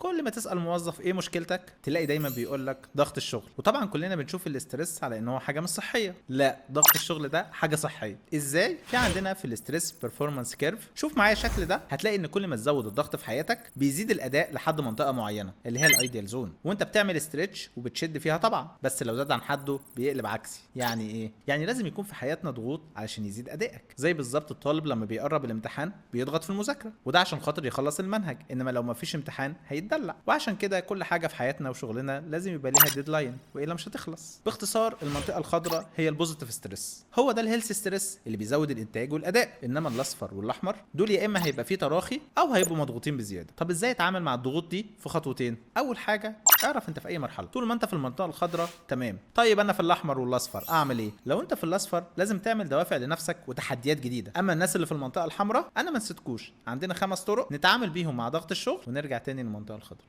كل ما تسال موظف ايه مشكلتك تلاقي دايما بيقول لك ضغط الشغل. وطبعا كلنا بنشوف ال stress على ان هو حاجة مش صحيه. لا، ضغط الشغل ده حاجة صحيه. ازاي؟ في عندنا في ال stress performance curve، شوف معايا الشكل ده، هتلاقي ان كل ما تزود الضغط في حياتك بيزيد الاداء لحد منطقة معينة اللي هي ال ideal zone، وانت بتعمل stretch وبتشد فيها طبعا، بس لو زاد عن حده بيقلب عكسي. يعني ايه؟ يعني لازم يكون في حياتنا ضغوط علشان يزيد ادائك، زي بالظبط الطالب لما بيقرب الامتحان بيضغط في المذاكرة، وده عشان خاطر يخلص المنهج، انما لو ما فيش امتحان هيتدلع. وعشان كده كل حاجة في حياتنا وشغلنا لازم يبقى ليها deadline، والا مش هتخلص. باختصار، المنطقة الخضراء هي ال positive stress، هو ده ال healthy stress اللي بيزود الانتاج والاداء. انما الاصفر والاحمر دول يا اما هيبقى فيه تراخي او هيبقوا مضغوطين بزياده. طب ازاي اتعامل مع الضغوط دي؟ في خطوتين. اول حاجه، اعرف انت في اي مرحله. طول ما انت في المنطقة الخضراء تمام. طيب انا في الاحمر والاصفر اعمل ايه؟ لو انت في الاصفر لازم تعمل دوافع لنفسك وتحديات جديده. اما الناس اللي في المنطقة الحمراء، انا ما نسيتكوش، عندنا 5 طرق نتعامل بيهم مع ضغط الشغل ونرجع تاني للمنطقة الخضراء.